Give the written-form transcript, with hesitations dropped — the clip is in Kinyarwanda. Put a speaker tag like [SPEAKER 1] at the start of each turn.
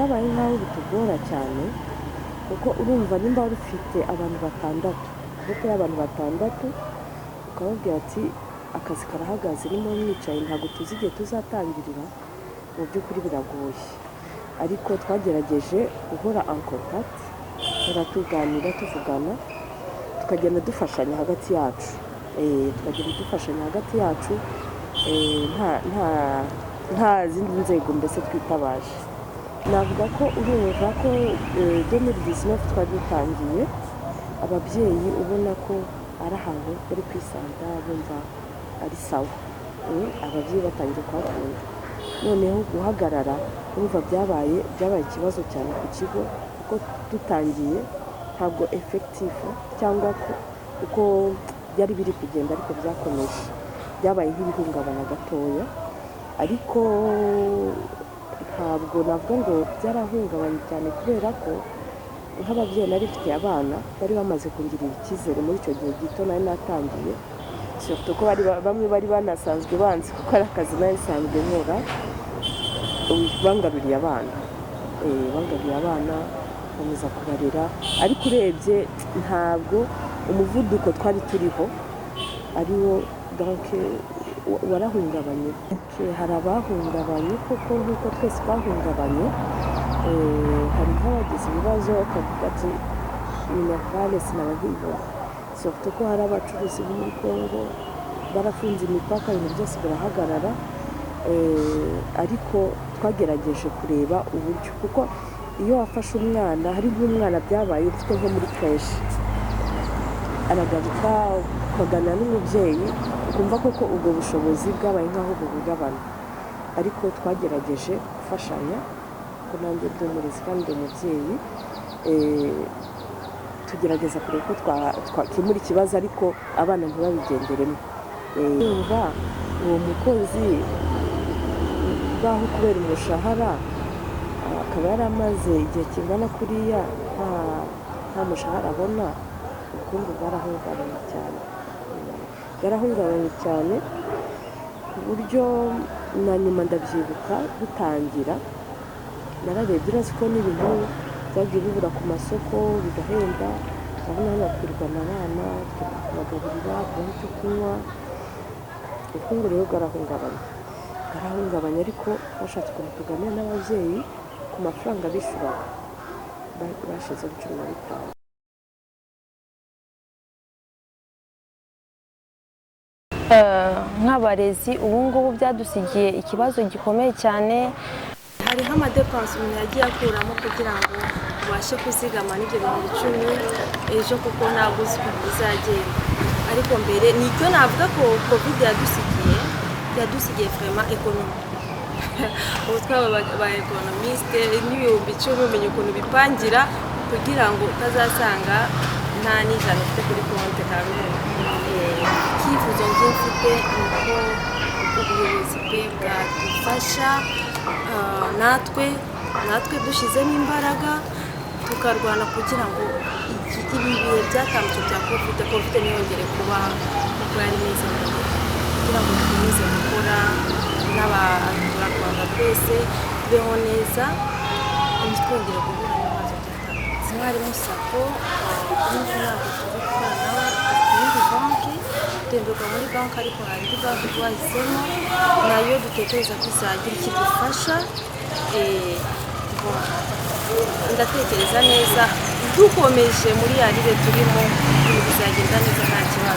[SPEAKER 1] Byabaye nk'aho bitugora cyane, kuko urumva nimba wari ufite abantu batandatu, groupe y'abantu batandatu, ukababwira ati akazi karahagaze, nimba mwicaye ntabwo tuzi igihe tuzatangirira, mu by'ukuri biragoye. Ariko twagerageje guhora en contact, guhora tuganira, tuvugana, tukagenda dufashanya hagati yacu. Tukagenda dufashanya hagati yacu, nta zindi nzego mbese twitabaje. Navuga ko urumva ko 2019 twari dutangiye, ababyeyi ubona ko ari ahantu bari kwisanga, bumva ari sawa. Ababyeyi batangiye kuhakunda. Noneho guhagarara, urumva byabaye ikibazo cyane ku kigo, kuko dutangiye ntabwo effectif cyangwa uko byari biri kugenda, ariko byakomeje byabaye nk'ibihungabana gatoya. Ariko ntabwo navuga ngo byarahungabanye cyane, kubera ko nk'ababyeyi nari mfite abana bari bamaze kungirira icyizere muri icyo gihe gito nari natangiye, surtout ko bari bamwe bari banasanzwe banzi, kuko ari akazi nari nsanzwe nkora. Bangaruriye abana, bangaruriye abana, nkomeza kubarera. Ariko urebye ntabwo umuvuduko twari turiho ariwo, donc warahungabanye. Hari abahungabanye koko nk'uko twese twahungabanye. Hari nk'abagize ibibazo bakavuga ati minerval sinaba nkibona, surtout ko hari abacuruzi bo muri Congo barafunze imipaka, ibintu byose birahagarara. Ariko twagerageje kureba uburyo, kuko iyo wafashe umwana, hari nk'umwana byabaye ufite nko muri crèche, aragaruka, ukaganira n'umubyeyi, ukumva koko ubwo bushobozi bwabaye nk'aho buhungabana. Ariko twagerageje gufashanya, kuko nanjye ndi umurezi kandi ndi umubyeyi. Tugerageza kureba uko twakemura ikibazo, ariko abana ntibabigenderemo. Yumva uwo mukozi baho kubera umushahara, akaba yari amaze igihe kingana kuriya nta mushahara abona, ubukungu bwarahungabanye cyane, bwarahungabanye cyane, ku buryo na nyuma ndabyibuka dutangira nararebye, urazi ko n'ibintu byagiye bibura ku masoko bigahenda. Urabona hano twirwana abana, kubagaburira, kubaha icyo kunywa. Ubukungu rero bwarahungabanye, bwarahungabanye. Ariko bashatse ukuntu tuganira n'ababyeyi ku mafaranga bishyuraga, bashyizeho 15.
[SPEAKER 2] Nk'abarezi ubu ngubu byadusigiye ikibazo gikomeye cyane.
[SPEAKER 3] Hariho ama dépenses umuntu yagiye akuramo kugira ngo ubashe kuzigama n'ibyo 10,000 ejo, kuko ntabwo uzi ukuntu bizagenda. Ariko mbere nicyo navuga ko COVID yadusigiye vraiment économie. Ubu twaba ba économistes, n'10,000 umenya ukuntu bipangira kugira ngo utazasanga nta n'ijana ufite kuri konti kamere. Icyifuzo njye mfite ni uko ubuyobozi bwe bwadufasha, natwe dushyizemo imbaraga, tukarwana kugira ngo ibi bihe byatambutse bya COVID ntiyongere kuba uko yari imeze mbere, kugira ngo dukomeze gukora n'abaturarwanda twese tubeho neza, ntitwongere guhura n'ibibazo byatambutse. Mwarimu SACCO ubu ntabwo turi gukorana nawe, iyindi banki duhemberwa muri banki, ariko hari indi banki twahisemo nayo dutekereza ko izagira icyo idufasha. Bon, ndatekereza neza dukomeje muri yarire turimo, ibintu bizagenda neza nta kibazo.